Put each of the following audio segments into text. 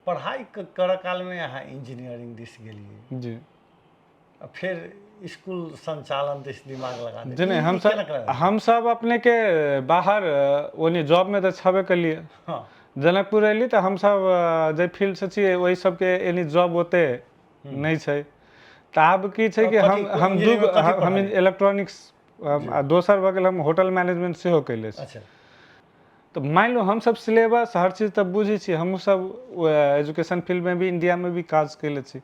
पढ़ाइ करऽ कालमे अहाँ इंजीनियरिंग दिस गेलियै। आ फेर स्कूल संचालन दिस दिमाग लगा जी नहि, हमसब हमसब अपनेके बाहर ओने जॉबमे तऽ छेबे कलियै। जनकपुर अयली तऽ हमसब जाहि फील्डसँ छियै, ओहि सबके एनी जॉब ओते नहि छै। तऽ आब की छै कि हम हम दू हम इलेक्ट्रॉनिक्स आ दोसर भऽ गेल हम होटल मैनेजमेंट सेहो कयले छी। तऽ मानि लू हमसब सिलेबस हर चीज तऽ बुझै छी। हमहूँ सब एजुकेशन फील्डमे भी, इंडियामे भी काज कयले छी,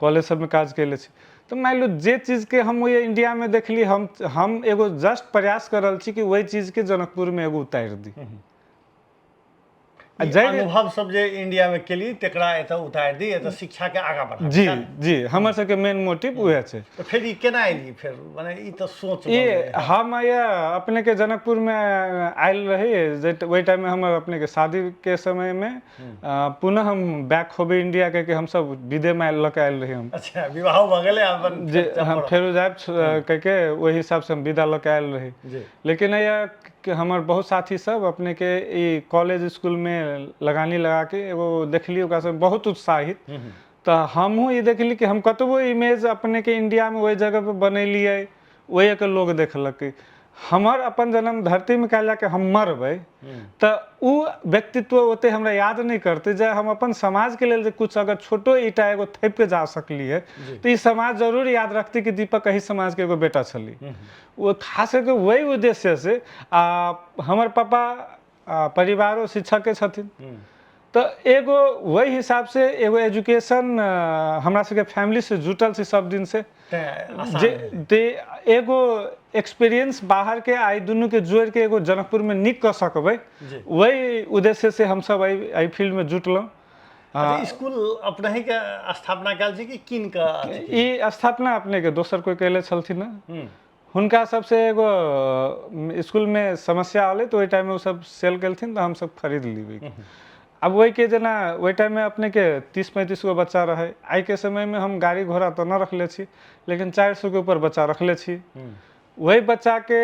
कॉलेज सबमे काज कयले छी। तऽ मानि लू जे चीजके हम ओहि इंडियामे देखली, हम एगो जस्ट प्रयास कर रहल छी कि ओहि चीजके जनकपुरमे एगो उतारि दी। आ जाहि अनुभव सब जे इंडिया में केली, तेकरा एतऽ उतारि दी, एतऽ शिक्षा के आगाँ बढ़ा। जी जी, हमर सबके मेन मोटिव उएह छै। तऽ फेर ई केना एली? फेर माने ई तऽ सोच ई हम अपनेके जनकपुरमे आयल रही जे ओहि टाइममे हमर अपनेके शादीके समयमे पुनः हम बैक होबे इंडिया के हमसब विदेमे लऽ के आयल रही हम। अच्छा, विवाह भऽ गेलै अपन जे हम फेरो जायब कहिके, ओहि हिसाबसँ हम विदा लऽ के आयल रही। लेकिन कि हमर बहुत साथी सब अपनेके ई कॉलेज स्कूलमे लगानी लगाके एगो देखली, ओकरा सब बहुत उत्साहित। तऽ हमहूँ ई देखली कि हम कतबो इमेज अपनेके इंडियामे ओहि जगहपर बनेलियै, ओहिके लोग देखलकै। हमर अपन जन्म धरतीमे काल्हि जाके हम मरबै तऽ ओ व्यक्तित्व ओते हमरा याद नहि करतै, जे हम अपन समाजके लेल जे किछु अगर छोटो ईटा एगो थपिके जा सकलियै तऽ ई समाज जरूर याद रखतै कि दीपक एहि समाजके एगो बेटा छलै। ओ खास करके वही उद्देश्य से। आ हमर पापा परिवारो शिक्षके छथिन, तऽ एगो वही हिसाब से एगो एजुकेशन हमरा सबके फैमिली से जुटल छै सब दिन से, जे ते एगो एक्सपीरियंस बाहर के आइ दुनू के जोड़ के एगो जनकपुर में नीक कऽ सकबै, वही उद्देश्य से हमसब एहि फील्ड में जुटलहुँ। स्कूल अपने के स्थापना कयल छै कि कीन कऽ? ई स्थापना अपने के दोसर कोई कैले छलथिन ने, हुनका सबसे एगो स्कूलमे समस्या होलै, तऽ ओहि टाइममे ओ सब सेल केलथिन तऽ हमसब खरीद ली। आब ओहिके जेना ओहि टाइममे अपनेके 30-35 गो बच्चा रहै, आइके समयमे हम गाड़ी घोड़ा तऽ नहि रखले छी, लेकिन 400के ऊपर बच्चा रखले छी। वही बच्चाके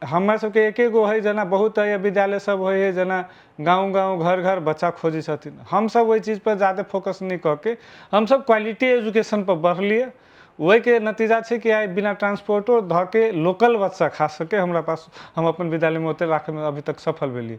हमर सबके एके गो हइ। जेना बहुत है विद्यालय सब होइ हइ, जेना गाँव गाँव, घर घर बच्चा खोजै छथिन। हमसब ओहि चीजपर जादे फोकस नहि कऽ के हमसब क्वालिटी एजुकेशनपर बढ़लियै। ओहिके नतीजा छै कि आइ बिना ट्रांसपोर्टो धऽ के लोकल बच्चा खास करके हमरा पास, हम अपन विद्यालयमे ओते राखैमे अभी तक सफल भेलियै।